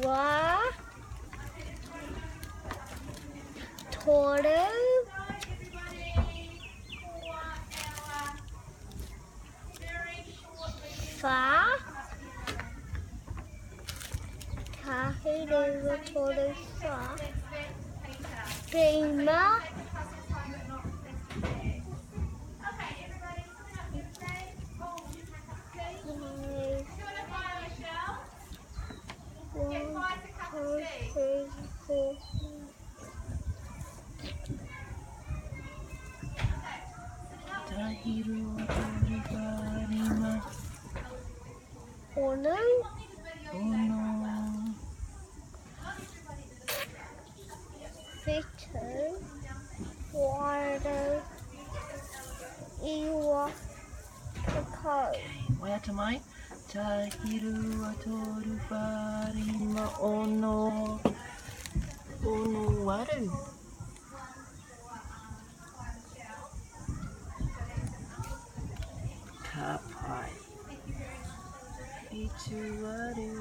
Rua. Toru. Wha. Tahi, rua, toru, wha. Rima. One, two, three, four. Tahi, rua, toru, wha, rima. Ono. Ono. Whitu. Waru. Iwa. Tekau. Waiata mai. Tahi, rua, toru, wha, rima, ono, ono, waru. Ka pai. Whitu, waru.